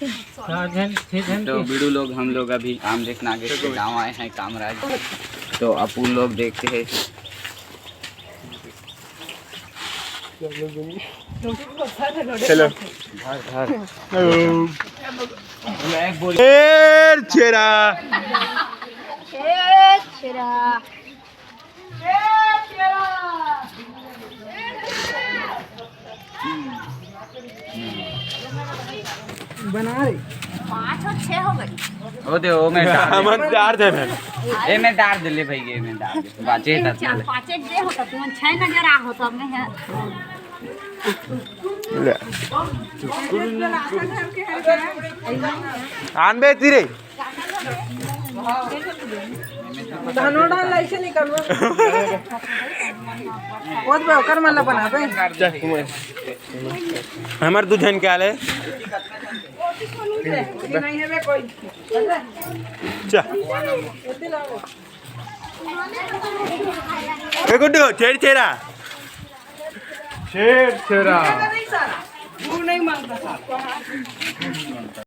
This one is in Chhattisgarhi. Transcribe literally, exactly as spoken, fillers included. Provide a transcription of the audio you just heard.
चार झन, छह झन तो के। बीड़ू लोग, हम लोग अभी आम देखना आगे से गाँव आए हैं कामराज। तो अपू लोग देखते हैं। चलो। ए छेरा। ए छेरा। बना रे। पाँच और छह हो गई। ओ दे, ओ मैं डाल दे। हमन चार झन हन। ए मैं डाल दे ले भाई, ये मैं डाल दे। बाचे तीन, चार, पाँच, एक दे होता, तुमन छह नजर आ होता, मैं है। ले। आनबे तीरे। धनोडा लाइसे निकलवा। ओत बे ओकर मन ला बनाबे। हमर दू झन के आले। नहीं है बे कोई। चा। ए गुड्डू, छेर छेरा। छेर छेरा। नहीं सर, वो नहीं मांगता सर।